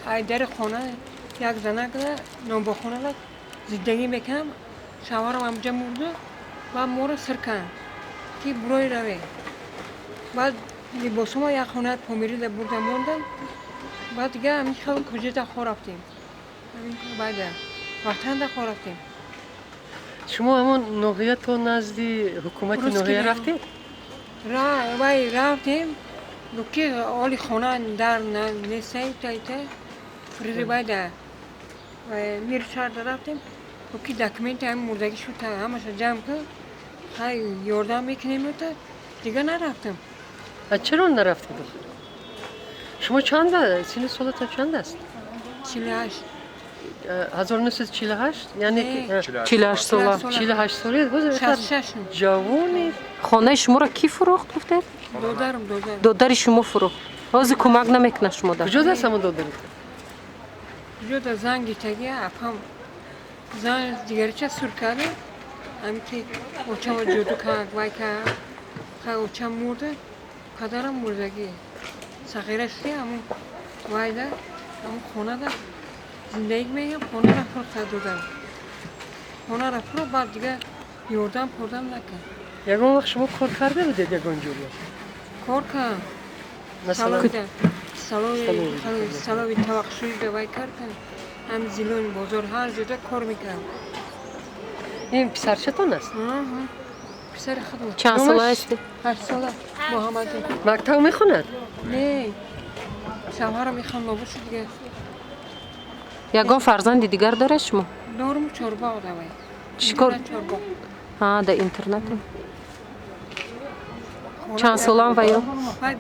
Ай дари хона як занак нонбохонада зиндагӣ мекунам. Шавҳарам ҳамҷа мурду, баъд моро сир карданд, ки бурои раве. Баъд либосома як хонаи Помирида бурда мондам. Баъд дига ҳамин хел куҷода хо рафтем, баъда ватанда хо рафтем. Шумо ҳамон ноҳия то назди ҳукумати ноҳия рафтед? Вай, рафтем, ки оли хона дар нестай тайта фризибайда миршарда рафтем, ки документи ҳами мурдагӣ шуд, ҳамаша ҷамъ кун, хай, ёрдам мекунем. Та дига нарафтам. Чаро нарафтед? Шумо чанд сину солатон чанд аст? 48. 1948, яъне? 48 сола. 48 сола. Ҷавони. Хонаи шуморо кӣ фурӯхт, гуфтед? Додарам, додарам. Додари шумо фурӯхт. Ҳозир кӯмак намекунад шумо да? Куҷо даст ҳамон додаритон? Куҷода, зан гиртаги апам, зан дигарича сур карда, ҳами ки очама ҷоду кард, вай кард. Хай, очам мурда, падарам мурдагӣ. Сағира шуди, ҳамун вайда, ҳамун хонада зиндагӣ мекардам. Хонара фурӯхта додам, хонара фурӯхт, баъд дига ёрдам пурдам накард. Ягон вақт шумо кор карда будед ягон ҷо? Кор кардам. Столовый, тавақшӯида вай кардам, ҳам зилони бозор, ҳар ҷода кор мекардам. Ин писарчатон аст? Писари худам. Чанд сола ҳастед? 8 сола, Муҳаммади. Мактаб мехонад? Не, шавҳарам мехоҳам, нобуд шуд дига. Ягон фарзанди дигар доред шумо? Дорум, Чорбоғ давай. Чӣ кор? Чорбоғ. Да интернат. Чанд солам ва ё? Вай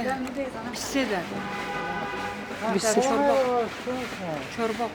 23 да. 23. Чорбоғ.